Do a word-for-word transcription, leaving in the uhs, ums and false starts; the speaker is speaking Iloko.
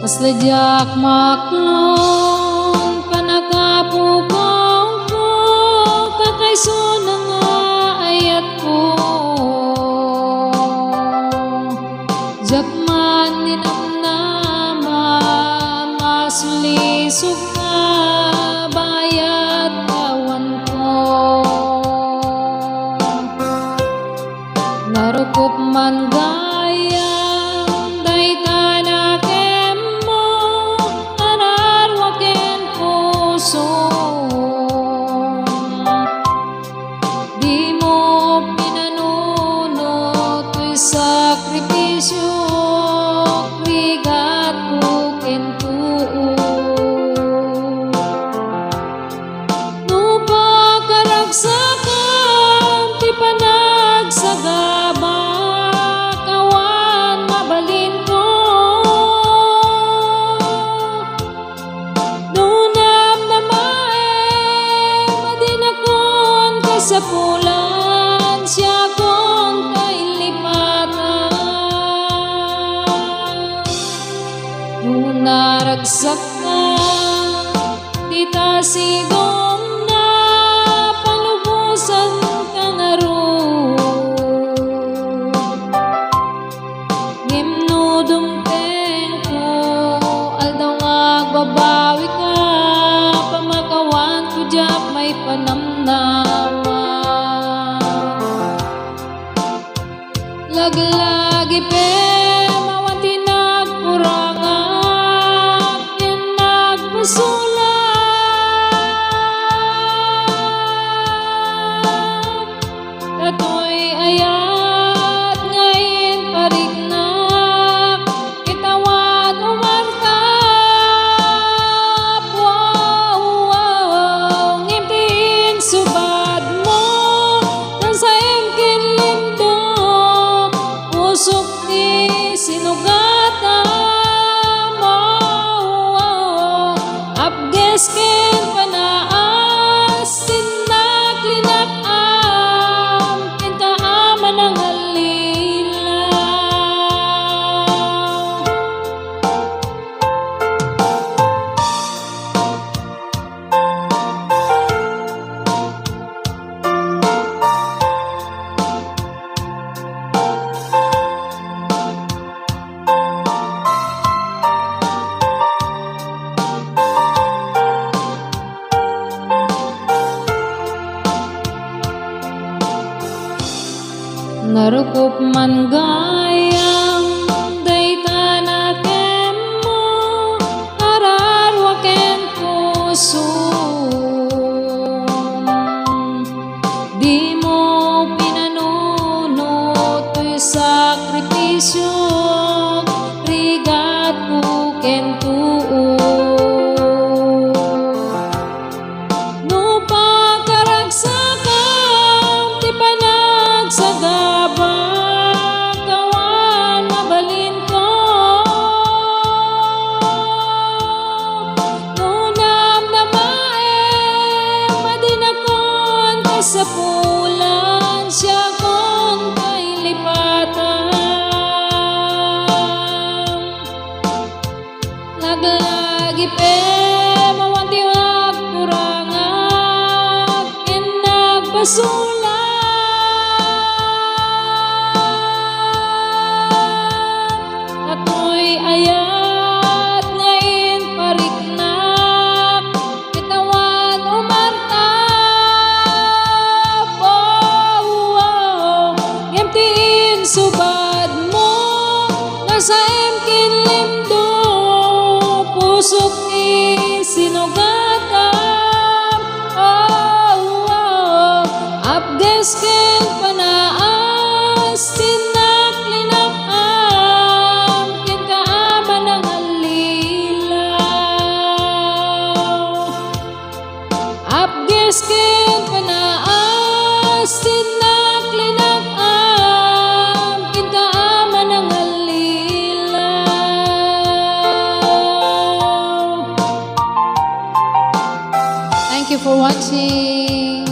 Kasla diak maklon, panakapukaw ko, kakaisuna nga ayatko. Diak man ninamnama, masulisog ka, bayat awanko. Narukop man gayam dayta nakemmo, nararua ken pusom. Dimo pinanunot toy sakripisiok, rigatko ken tuok. No pakaragsakan ti panagsagabak, awan mabalinko. No namnamaem a dinakon kasapulan, siakon ta inlipatan. No naragsak ka, dita sidongna, palubosan ka ngarud. Ngem no dumtengko, aldaw nga agbabawi ka, pamakawanko diak maipanamnama. Laglagipem awan ti nagkurangak ken nagpasulak. Datoy ayat nga impariknak, ket awan umarkap. Wow, wow, ngem ti insubadmo, nasaem ken limdo, pusok ti sinugatam. Wow, wow, apges ken panaas, sinnak linak-am, kenka a manangallilaw. Narukop man gayam dayta nakemmo, ararua ken pusom. Dimo pinanunot toy sakripisiok, rigatko ken tuok. No pakaragsakan ti panagsagabak, awan mabalinko. No namnamaem a dinakon kasapulan, siakon ta inlipatan. Laglagipem awan ti agkurangak ken nagpasulak. Datoy ayat nga impariknak, ket awan umarkap. Oh, oh, ngem ti insubadmo, nasaem ken limdo, pusok ti sinugatam. Oh, oh, apges ken panaas, sinnak linak-am, kenka a manangallilaw. Apges ken panaas, sinnak linak-am, kenka a manangallilaw. Thank you for watching.